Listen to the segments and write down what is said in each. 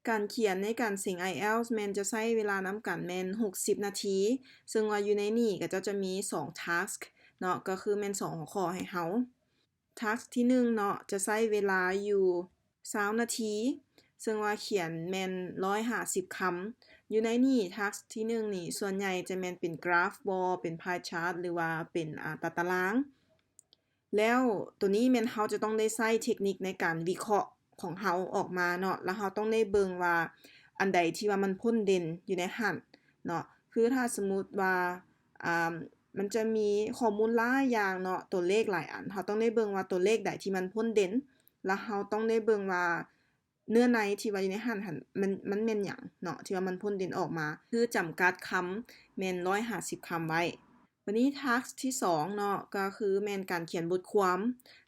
ການຂຽນໃນການເສັງ IELTS ແມ່ນຈະໃຊ້ເວລານຳກັນແມ່ນຫົກສິບນາທີ, ເຊິ່ງວ່າຢູ່ໃນນີ້ຂະເຈົ້າຈະມີສອງ task ເນາະ, ກໍຄືແມ່ນສອງຫົວຂໍ້ໃຫ້ເຮົາ. Task ທີໜຶ່ງເນາະ ຈະໃຊ້ເວລາຢູ່ຊາວນາທີ, ເຊິ່ງວ່າຂຽນແມ່ນຮ້ອຍຫ້າສິບຄຳ. ຢູ່ໃນນີ້ task ທີໜຶ່ງນີ້ ສ່ວນໃຫຍ່ຈະແມ່ນເປັນກຣາຟບໍ ເປັນ pie chart ຫຼືວ່າເປັນ ອາ ຕາຕະລາງ. ແລ້ວໂຕນີ້ແມ່ນເຮົາຈະຕ້ອງໄດ້ໃຊ້ເທັກນິກໃນການວິເຄາະຂອງເຮົາອອກມາເນາະ, ແລ້ວເຮົາຕ້ອງໄດ້ເບິ່ງວ່າອັນໃດທີ່ວ່າມັນພົ້ນເດັ່ນຢູ່ໃນຫັ້ນເນາະ. ຄືຖ້າສົມມຸດວ່າ ອາ ມັນຈະມີຂໍ້ມູນຫຼາຍຢ່າງເນາະ, ຕົວເລກຫຼາຍອັນ, ເຮົາຕ້ອງໄດ້ເບິ່ງວ່າຕົວເລກໃດທີ່ມັນພົ້ນເດັ່ນ, ແລ້ວເຮົາຕ້ອງໄດ້ເບິ່ງວ່າເນື້ອໃນທີ່ວ່າຢູ່ໃນຫັ້ນຫັ້ນ ມັນ ມັນແມ່ນຫຍັງເນາະ ທີ່ວ່າມັນພົ້ນເດັ່ນອອກມາ. ຄືຈຳກັດຄຳແມ່ນຮ້ອຍຫ້າສິບຄຳໄວ້. ບັດນີ້ task ທີສອງເນາະ ກໍຄືແມ່ນການຂຽນບົດຄວາມ,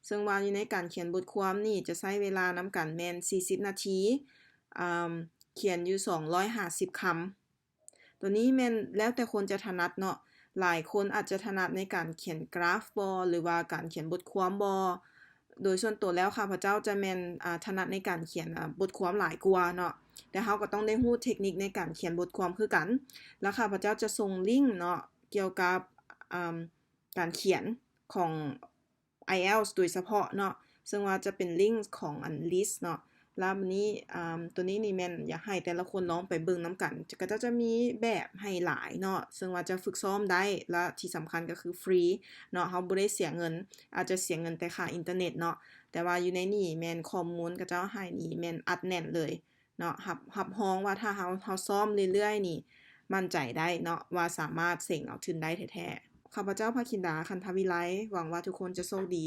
ເຊິ່ງວ່າຢູ່ໃນການຂຽນບົດຄວາມນີ້ຈະໃຊ້ເວລານຳກັນແມ່ນສີ່ສິບນາທີ, ອາ ຂຽນຢູ່ສອງຮ້ອຍຫ້າສິບຄຳ. ໂຕນີ້ແມ່ນແລ້ວແຕ່ຄົນຈະຖະໜັດເນາະ, ຫຼາຍຄົນອາດຈະຖະໜັດໃນການຂຽນກຣາຟບໍ ຫຼືວ່າການຂຽນບົດຄວາມບໍ. ໂດຍສ່ວນຕົວແລ້ວຂ້າພະເຈົ້າຈະແມ່ນ ອາ ຖະໜັດໃນການຂຽນ ອາ ບົດຄວາມຫຼາຍກວ່າເນາະ, ແຕ່ເຮົາກໍຕ້ອງໄດ້ຮູ້ເທັກນິກໃນການຂຽນບົດຄວາມຄືກັນ. ແລ້ວຂ້າພະເຈົ້າຈະສົ່ງລິງເນາະ ກ່ຽວກັບ ອາ ການຂຽນຂອງ IELTS ໂດຍສະເພາະເນາະ, ເຊິ່ງວ່າຈະເປັນລິງຂອງອັນ list ເນາະ. ແລ້ວບັດນີ້ ອາ ໂຕນີ້ນີ້ແມ່ນຢາກໃຫ້ແຕ່ລະຄົນລອງໄປເບິ່ງນຳກັນ, ຂະເຈົ້າຈະມີແບບໃຫ້ຫຼາຍເນາະ, ເຊິ່ງວ່າຈະຝຶກຊ້ອມໄດ້ ແລະ ທີ່ສຳຄັນກໍຄືຟຣີເນາະ, ເຮົາບໍ່ໄດ້ເສຍເງິນ, ອາດຈະເສຍເງິນແຕ່ຄ່າອິນເຕີເນັດເນາະ, ແຕ່ວ່າຢູ່ໃນນີ້ແມ່ນຂໍ້ມູນຂະເຈົ້າໃຫ້ນີ້ແມ່ນອັດແໜ້ນເລີຍເນາະ, ຮັບ ຮັບຮອງວ່າຖ້າເຮົາ ເຮົາຊ້ອມເລື້ອຍໆນີ້ ໝັ້ນໃຈໄດ້ເນາະ ວ່າສາມາດເສັງເອົາທຶນໄດ້ແທ້ໆ. ຂ້າພະເຈົ້າ ພະຄິນດາ ຄັນທະວິໄລ ຫວັງວ່າທຸກຄົນຈະໂຊກດີ.